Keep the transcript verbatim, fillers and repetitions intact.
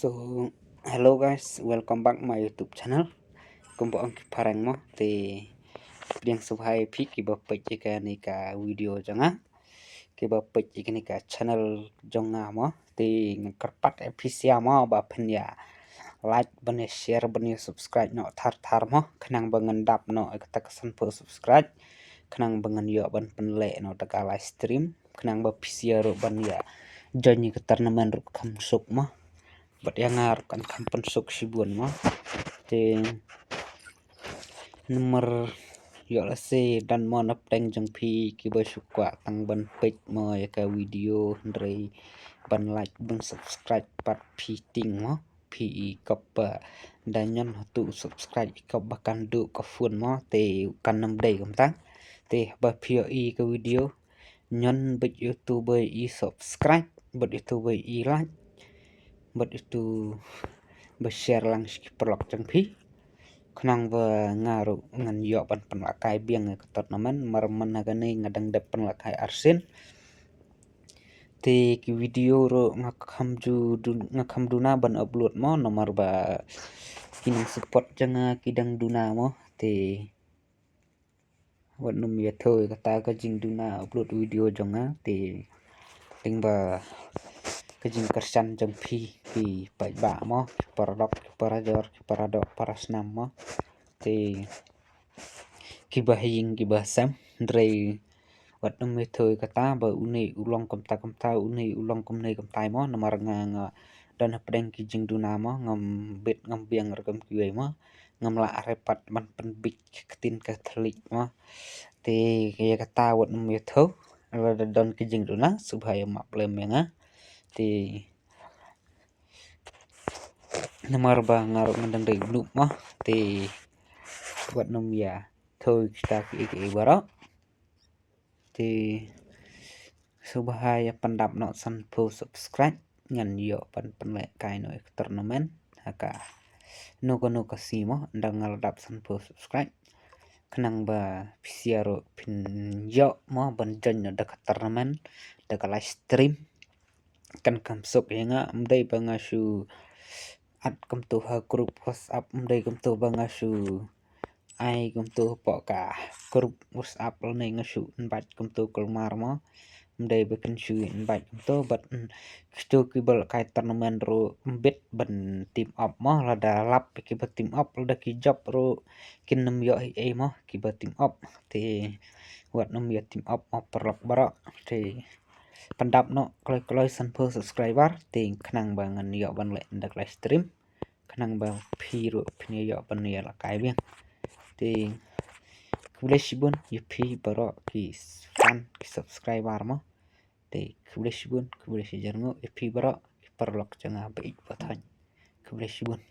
So, hello guys, welcome back my YouTube channel. Kumba ong ki phareng mo, te pdiang sngewbha ïa phi kiba peit ïa kane ka video jong nga. Kiba peit ïa kane ka channel jong nga mo, te nga kyrpad ïa phi sha mo ba phin ïa like, ban ïa share, ban ïa subscribe noh thar thar mo, khnang ba ngan dap noh ïa kata ka san phew subscribe, khnang ba ngan ïoh ban pynleh noh da ka live stream, khnang ba phi sha ruh ban ïa join ïa ka tournament ruh kham suk mo. Bad ïa nga ruh kan kham pynsuk shibun mo. Te namar ïoh lehse don mo na pdeng jong phi kiba shu kwah tang ban peit mo ïa ka video, hynrei ban like ban subscribe pat phi tieng mo. Phi i kop ba da ñion hato subscribe i kop ba kan duh ka phone mo, te kan ym dei kumta. Te ba phi ïoh i ka video, ñion bad ïa uto ba i subscribe, bad ïa uto ba i like, bad ïa uto ba share lang sha ki paralok jong phi, khnang ba nga ruh ngan ïoh ban pynlehkai biang ïa ka tournament. Mar mynta kane nga dang dep pynlehkai ar sien. Te ki video ruh nga kham ju dun-, nga kham duna ban upload mo, namar ba ki nang support jong nga ki dang duna mo. Te wat nym ïathuh ïa kata ka jingduna upload video jong nga, te teng ba ka jingkyrshan jong phi ki paidbah mo, ki paralok, ki parajor, ki paradoh, parasnam mo, te kiba ha ïing kiba ha sem, hynrei wat nym ïathuh ïa kata ba une u long kumta kumta, une u long kumne kumtai mo, namar nga, nga don hapdeng ki jingduna mo, ngam bit ngam biang ruh kum kiwei mo, ngam lah re pat ban pynbit ka ktien ka thylliej mo. Te ïa kata wat nym ïathuh, lada don ki jingduna sngewbha ïa map lem ïa nga. Te namar ba nga ruh ngan dang dei u noob mo, te wat nym ïathuh kita kiei kiei baroh. Te sngewbha ïa pyndap noh san phew subscribe, ngan ïoh ban pynlehkai noh ïa ka tournament ha kano kano ka sngi mo, ynda nga la dap san phew subscribe, khnang ba phi sha ruh phin ïoh mo ban join noh da ka tournament, da ka live stream. Kan kham suk ïa nga, ym dei ba nga shu add kumto ha group WhatsApp, ym dei kumto ba nga shu ai kumto hapoh ka group WhatsApp lane nga shu invite kumto kulmar mo. Ym dei ba kan shu invite kumto, bad, mm, kito kiba lehkai tournament ruh ym bit ban team up mo, lada lap ïa kiba team up, lada ki jop ruh kin nym ïoh ei ei mo kiba team up. Te wat nym ïa team up mo paralok baroh. Te pyndap noh kloi kloi san phew subscriber, te khnang ba ngan ïoh ban leh da ka live stream, khnang ba phi ruh phin ïoh ban ïalehkai biang. Te khublei shibun ïa phi baroh ki fan ki subscriber mo. Te khublei shibun, khublei shihajar nguh ïa phi baroh ki paralok jong nga ba ïeit ba thoh. Khublei shibun.